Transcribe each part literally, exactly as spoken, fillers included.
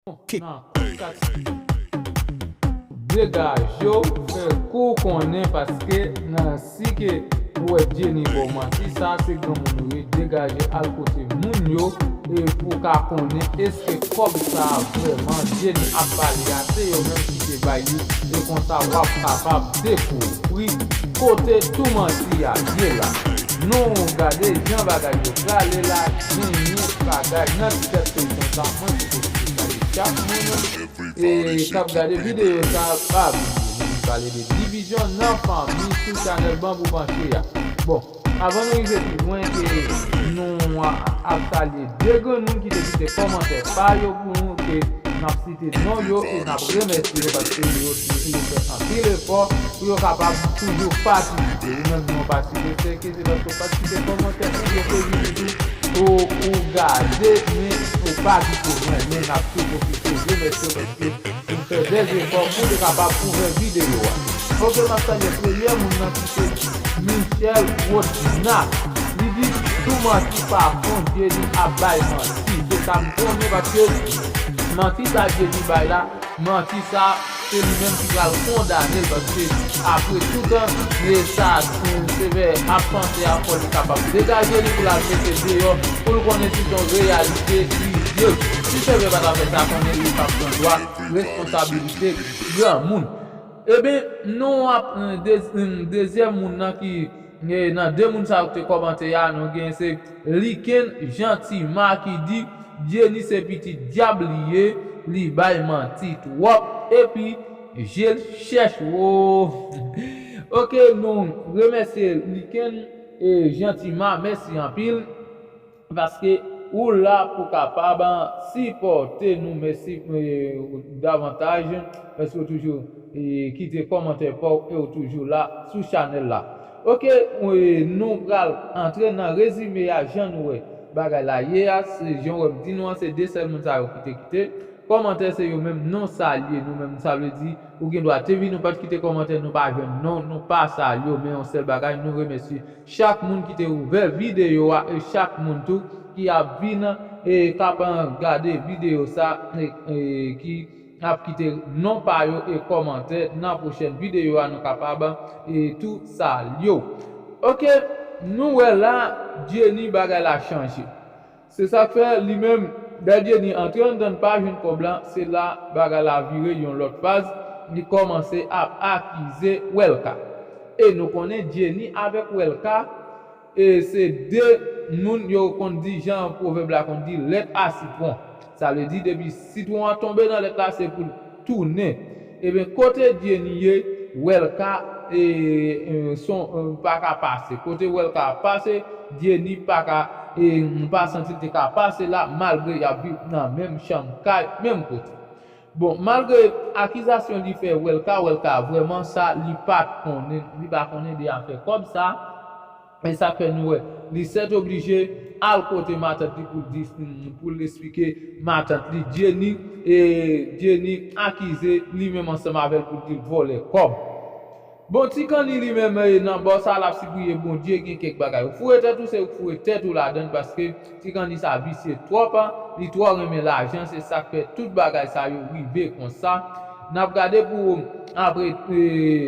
Nan kou kat degaje w, fè kou konnen paske nan si ke ou wè Jenny ba w manti, sa se granmoun ou ye, degaje al kote moun yo e pou w ka konnen èske kòb sa vrèman Jenny ap pale a se yo menm ki te bay li e konsa w ap kapab dekouvri kote tou manti a ye la. Nou gade jan bagay yo prale la, genyen bagay nan ti tèt feyton sa, mwen se Kofi Salye chak moun e k ap gade videyo sa, pa bliye nou pale de divizyon nan fanmi sou chanèl Banbou Panche a. Bon, avan nou rive pi lwen ke nou ap salye de granmoun ki te kite kòmantè pa yo pou nou ke n ap site non yo e n ap remèsye yo paske yo yo fè anpil efò pou yo kapab toujou patisipe. Ou menm nou pa site se ke se paske w pa kite kòmantè ou yo fè videyo ou ou gade men ou pa kite mwen men n ap tou pwofite remèsye paske ou fè de efò pou te kapab ouvè videyo a. Ok, m ap salye premye moun nan ki se Michel Rodna. Li di tou manti pa fon Jenny ap bay manti. Se sa m konnen paske manti sa Jenny bay la, manti sa se li menm ki pral kondane l paske apre tout an e sa se vè ap panse a fò li kapab degaje li pou l al mete deyò pou l konnen si se yon reyalite li ye. Si se vè pa ta fè sa konnen li p ap pran dwa responsabilite granmoun. Eben, nou ap dezyèm moun nan ki nan de moun sa yo ki te kòmante a, nou gen se Liken Jantima ki di Jenny se pitit dyab li ye, li bay manti twòp epi je l chèch wo. Ok, nou remèsye Liken e Jantima, mèsi anpil. Paske ou la pou kapab sipòte nou. Mèsi davantaj paske ou toujou kite kòmantè pa w e ou toujou la sou chanèl la. Ok, nou pral antre nan rezime a jan nou wè bagay la ye a. Se jan w wè m di nou an, se de sèl moun sa yo ki te kite kòmantè, se yo menm nou salye nou menm. Sa vle di ou gen dwa te vin ou pa t kite kòmantè, nou pa jwenn non, nou pa salye w, men yon sèl bagay, nou remèsye chak moun ki te ouvè videyo a e chak moun tou ki ap vin e k ap gade videyo sa e ki ap kite non pa yo e kòmantè nan pwochèn videyo a nou kapab e tou salye w. Ok, nou wè la Jenny bagay la chanje. Se sa k fè li menm lè Jenny antre anndan l pa jwenn kòb la, se la bagay la vire yon lòt faz, li kòmanse ap akize Welca. E nou konnen Jenny avèk Welca e se de moun yo konn di jan pwovèb la konn di lèt a sitwon. Sa vle di depi sitwon an tonbe nan lèt la se pou l tounen. Ebyen kote Jenny ye, Welca e, e, son, e, pa ka pase. Kote Welca ap pase, Jenny pa ka e, pa santi l te ka pase la malgre y ap viv nan menm chanm kay, menm kote. Bon, malgre akizasyon li fè Welca, Welca vrèman sa li pa t konnen, li pa konnen de afè kòb sa. E sa k fè nou wè li sètoblije al kote matant li pou l di, pou l esplike matant li Jenny e Jenny akize li menm ansanm avè l pou l di l vòlè kòb. Bon, Ti Kanni li menm e nan bò sa l ap sipriye Bondye gen kèk bagay. Ou foure tèt ou se ou k foure tèt ou ladann paske Ti Kanni sa visye twòp, li twò renmen lajan, se sa k fè tout bagay sa yo rive konsa. N ap gade pou apre e,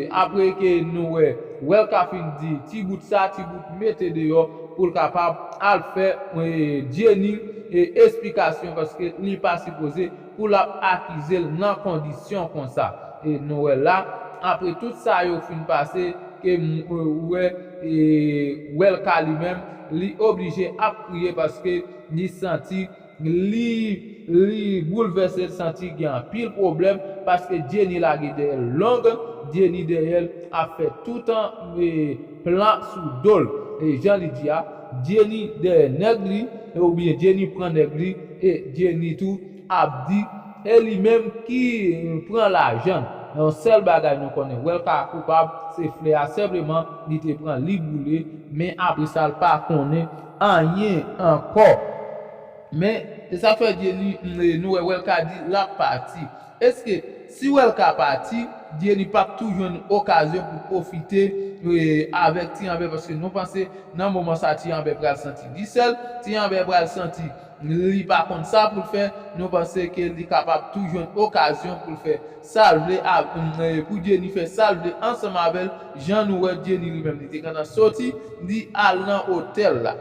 apre ke nou wè Welca fin di ti bout sa, ti bout mete deyò pou l kapab al fè e, Jenny e, esplikasyon paske li pa sipoze pou l ap akize l nan kondisyon konsa. E nou wè la, apre tout sa yo fin pase, ke m, e, ou wè e, Welca li menm, li oblije ap kriye paske li santi li, li boulvèse, l santi gen anpil pwoblèm paske Jenny lage dèyè l long, Jenny dèyè l ap fè toutan e, plan sou do l. E jan li di a, Jenny dèyè nèg li, oubyen Jenny pran nèg li, e Jenny tou ap di, e li menm ki pran lajan l. Yon sèl bagay nou konnen, Welca koupab, se flè a senpleman li te pran, li boule, men apre sa l pa konnen anyen ankò. Men, e sa fè Jenny, nou wè Welka di l ap pati. Èske si Welka pati, Jenny p ap tou jwenn okazyon pou pwofite avèk Ti Anbè, paske nou panse nan moman sa Ti Anbè pral santi li sèl, Ti Anbè pral santi li pa konn sa pou l fè, nou panse ke li kapab tou jwenn okazyon pou l fè sa l vle, pou Jenny fè sa l vle ansanm avè l, jan nou wè Jenny li menm li te gentan soti, li al nan otèl la.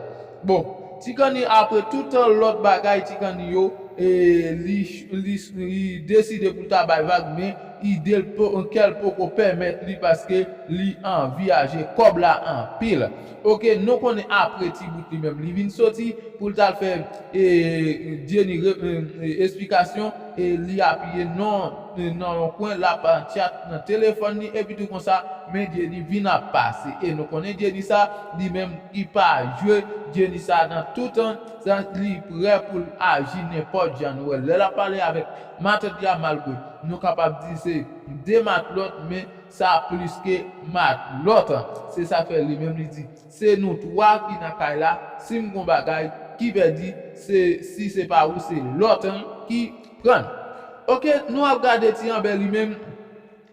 Bon, Ti Kanni apre tout lòt bagay Ti Kanni yo, e, li, li, li deside pou l ta bay vag, men ide l po, kè l poko pèmèt li paske li anviyaje kòb la anpil. Oke, nou konnen apre Ti Bout li menm, li vin soti pou l t al fè, e, Jenny re, e, e, esplikasyon, e, li apiye non, e, nan yon kwen, l ap tchat nan telefòn li, epi tou konsa, men Jenny vin ap pase. E nou konnen Jenny sa, li menm, li pa jwe, Jenny sa nan tout tan, sa, li prè pou l aji nenpòt jan. Nou wè, lè l ap pale avèk matant li a, malgre nou kapab di se de matlòt, men sa plis ke matlòt. Se sa fè li menm li di, se nou twa ki nan kay la, si m gon bagay ki pèdi, se, si se pa ou, se lòt ki pran l. Oke, nou ap gade Ti Anbè li menm,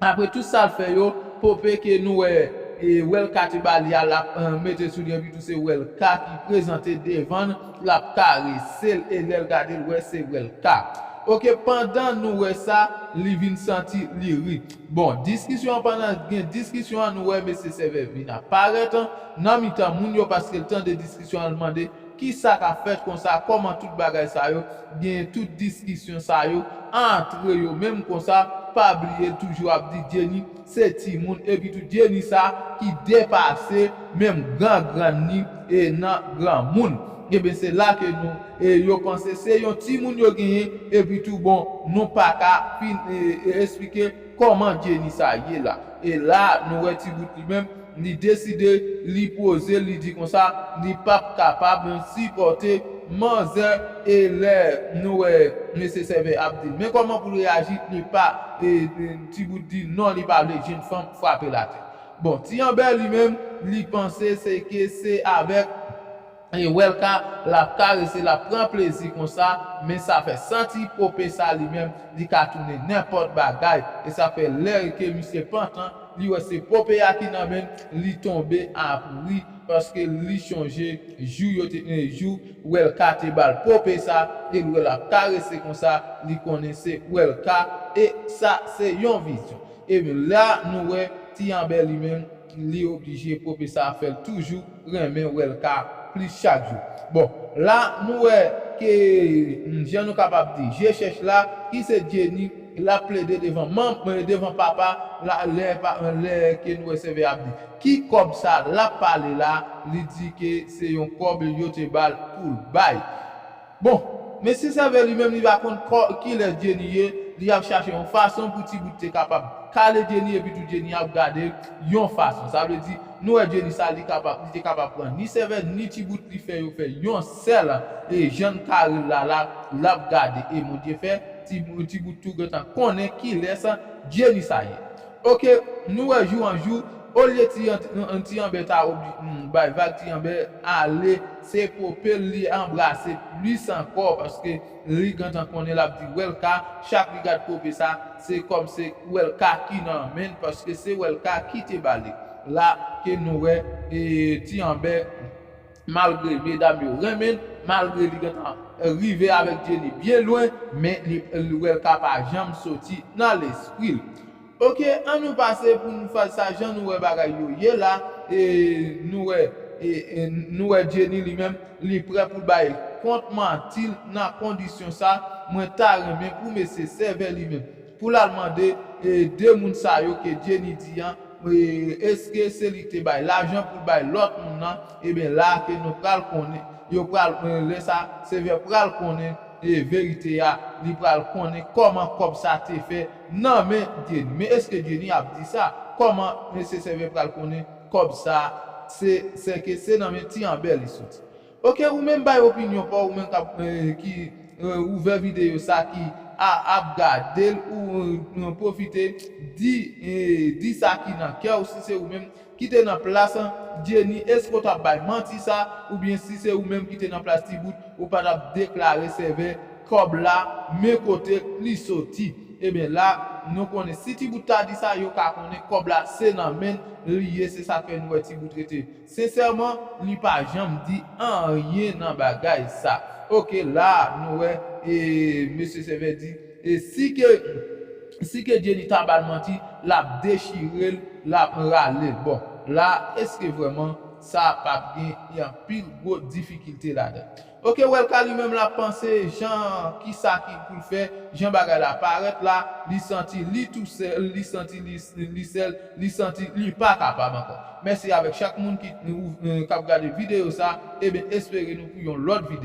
apre tout sa l fè yo, pope ke nou wè, e, Welka te ba li a, l ap, e, mete sou li, epi tou se Welka ki prezante devan l, l ap karese l, e lè l gade l, wè se Welka. Oke, pandan nou wè sa, li vin santi li ri. Bon, diskisyon an, pandan gen diskisyon an, nou wè mesye Sèvè vin ap parèt nan mitan moun yo, paske l tande diskisyon an, l mande, kisa k ap fèt konsa, kòman tout bagay sa yo, gen tout diskisyon sa yo antre yo menm konsa, pa bliye l toujou ap di Jenny se timoun, epi tou Jenny sa ki depase menm gran grann li, e, nan granmoun. Ebyen, se la ke nou, e, yo panse se yon timoun yo genyen, epi tou, bon, nou pa ka fin, e, e, eksplike kòman Jenny sa ye la. E la, nou wè Ti Bout li menm, li deside, li poze, li di konsa, li p ap kapab sipòte manzè, e lè nou wè mesye Sèvè ap di l, men kòman pou l reyaji, li pa, e, e, Ti Bout di non, li pa vle jèn fanm frape l atè. Bon, Ti Anbè li menm, li panse se ke se avèk e Welka, l ap karese, l ap pran plezi konsa, men sa fè santi pope sa li menm, li ka tounen nenpòt bagay. E sa fè lè ke misye pantan, li wè se pope a ki nan men l, li tonbe ap ri, paske li chonje jou yo te, e, jou Welka te ba l pope sa, e l wè l ap karese konsa, li konnen se Welka, e sa se yon vizyon. E la, nou wè Ti Anbè li menm, li oblije pope sa fè l toujou renmen Welka plis chak jou. Bon, la, nou wè ke, mm, jan nou kapab di, je chèch la, ki se Jenny, l ap plede devan manm, e, devan papa, la, lè, pa, lè ke nou wè Sèvè ap di. Ki kòb sa l ap pale la, li di ke se yon kòb yo te ba l pou l bay. Bon, mesye Sèvè li menm, li pa konn kò, kilès Jenny ye, li ap chache yon fason pou Ti Bout te kapab kale Jenny, epi tou Jenny ap gade yon fason. Sa vle di, nou wè Jenny sa, li kapab, li te kapab pran ni Sèvè, ni Ti Bout, li fè yo fè yon sèl, e jan l kare l la, la, l ap gade. E Bondye fè, Ti, Ti Bout tou gentan konnen kilès Jenny sa ye. Oke, nou wè jou an jou, olye Ti, Ti Anbè ta obli, mm, bay vag, Ti Anbè ale, se pope l li anbrase plis ankò, paske li gentan konnen l ap di Welka, chak li gad pope sa, se kòm se Welka ki nan men l, paske se Welka ki te ba li. La ke nou wè, e, Ti Anbè, malgre medam yo renmen l, malgre li gentan rive avèk Jenny byen lwen, men li, Welka pa janm soti nan lespri l. Oke, an nou pase pou nou fè sa, jan nou wè bagay yo ye la, e nou wè, e, e nou wè Jenny li menm, li prè pou l bay kont manti l nan kondisyon sa, mwen ta renmen pou mesye Sèvè li menm, pou l al mande, e, de moun sa yo ke Jenny di an, e, èske se li ki te bay lajan pou l bay lòt moun nan, ebyen la ke nou pral konnen, yo pral, e, lè sa, Sèvè pral konnen, e, verite a, li pral konnen kòman kòb sa te fè nan men Jenny. Men èske Jenny ap di sa? Kòman mesye Sèvè pral konnen kòb sa, se, se ke se nan men Ti Anbè li soti? Oke, ou menm bay opinyon pa w, ou menm k ap, e, ki, e, ouvè videyo sa, ki a ap gade l, ou, ou pwofite di, eh, di sa ki nan kè w, si se ou menm ki te nan plas Jenny, èske w t ap bay manti sa, oubyen si se ou menm ki te nan plas Ti Bout, ou pa t ap deklare sèvè kòb la, men kote li soti. Ebyen la, nou konnen si Ti Bout ta di sa, yo ka konnen kòb la se nan men l li ye, se sa k fè nou wè Ti Bout rete. Sensèman, li pa janm di anyen nan bagay sa. Oke, la, nou wè, e, mesye sèvè di, e si ke, si ke Jenny ta ba l manti, l ap dechire l, l ap rale l. Bon, la, èske vrèman sa p ap gen anpil gwo difikilte ladan? Oke, Welka li menm l ap panse jan kisa ki pou l fè, jan bagay la parèt la, li santi li tousèl, li santi li, li sèl, li santi li pa kapab ankò. Mèsi avèk chak moun ki, eh, k ap gade videyo sa, ebyen espere nou pou yon lòt videyo.